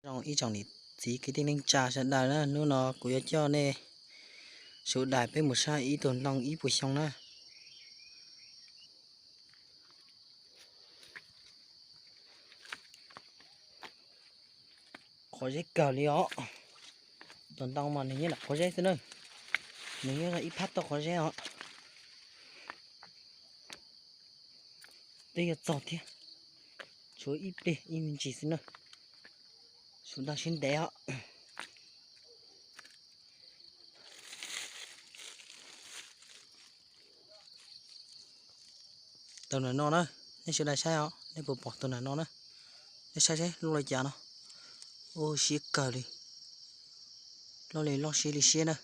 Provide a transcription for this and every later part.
Zoo ib tsoom niam txiv kwv tij neej tsa sawv daws na, hnub no kuv yuav coj nej sawv daws peb mus saib ib tug ntoo ib puas xyoo na. Qhuav zeb kawg li os. Tus ntoo mas nws nyob nram qhuav zeb xwb na. Nws nyob ib phab toj qhuav zeb os. Twb yuav txog thiab, tshuav ib pliag ib me ntsis xwb na. Sawv daws sib ntev os. Tus nam no na, nej sawv daws saib os, nej puas pom tus nam no na? Nej saib seb loj li cas no. Ua siab kawg li. Loj li loj siab li siab na.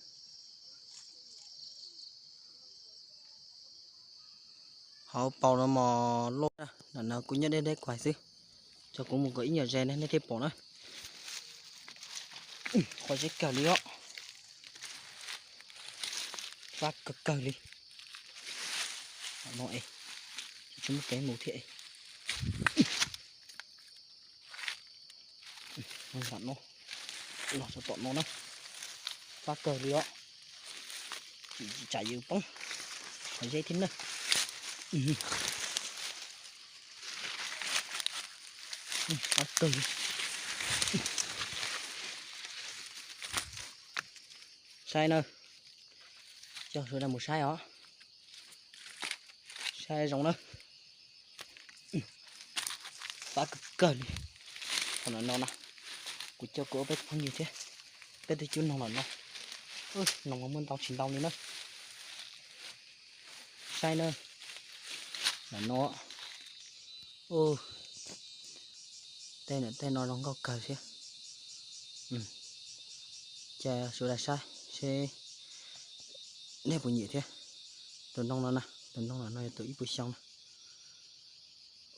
Hauv paus no mos loj na, nam no kuv nyob deb deb kuv hais xwb. Tso kuv mus kom ib nyuag ze nej thiaj pom na. Qhuav zeb kawg li os. Fab kawg kawg li. No es, tsis muaj kev mus thiab. Nram no, los rau tom no na. Fab kawg li os. Tsam yus poob qhov zeb thiab na. Fab kawg li. Saib na, coj sawv daws mus saib os. Saib zoo na. Fab kawg kawg li. Qhov no no na, kuv coj kuv ob peb phooj ywg thiab, peb twb cub noog lawm no. Noog muaj ntau tsis ntau li na. Saib na, ntawm no, tej no tej no zoo nkauj kawg thiab. Ces sawv daws saib seb nej puas nyiam thiab. Tus ntoo no na, tus ntoo no no yog tus ib puas xyoo na.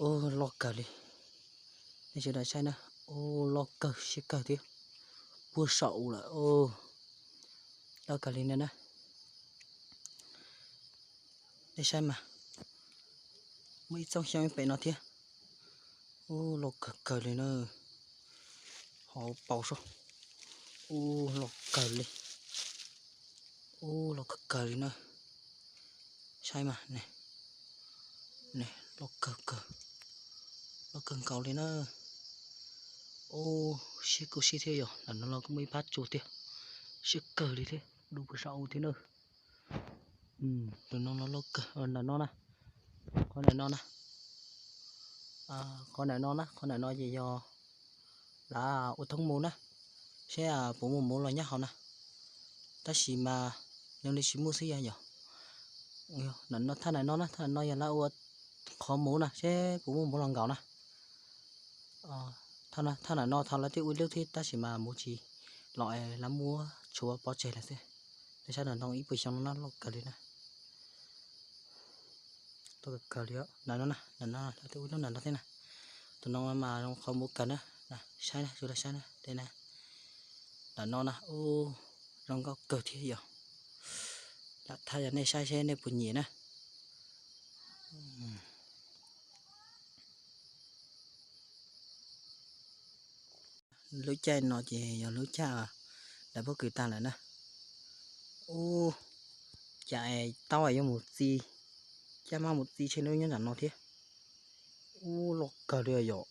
Ua loj kawg li. Nej sawv daws saib na, ua loj kawg siab kawg thiab. Puag saum lawm, loj kawg li no na. Nej saib mas, muaj ib txooj xyoob pem no thiab. Ua loj kawg kawg li na. Hauv paus soj. Ua loj kawg li. Ua loj kawg kawg li na. Saib mas, loj kawg kawg, loj kawg nkaus li na. Ua siab kawg siab thiab yog ntawm no los kuj muaj ib phab tsuas thiab. Siab kawg li thiab, dub puag saum thiab na. Tus no los loj kawg, ntawm no na, qhov ntawm no na, qhov ntawm no na, qhov ntawm no ces yog lawv ua thoob muv na, seb puas muaj muv los nyob hauv na. Tab sis mas zoo li tsis muaj xwb yog, yog thaj ntawm no na, thaj ntawm no yog lawv ua qhov muv na, seb puas muaj muv los nkaus na. Thaj ntawm no thaum lawv twb ua ib lub thiab tab sis mas muv tsis los, lawv muab tshuav pov tseg lawm xwb. Nej saib tus ntoo ib puas xyoo no loj kawg li na. Loj kawg kawg li os. Ntawm no na, ntawm no lawv twb ua lub ntawm no thiab na. Tus no mas zoo qhov muv kawg na. Saib na, sawv daws saib na, tej na. Ntawm no na, ua zoo nkauj kawg thiab yog. Lam thaij rau nej saib seb nej puas nyiam na. Lub caij no ces yog lub caij lawv pob kws tag lawm na. Ub, cas taub yuav mus txi, caj mab mus txi tsheej lub nyob nram no thiab. Ub, loj kawg li yom.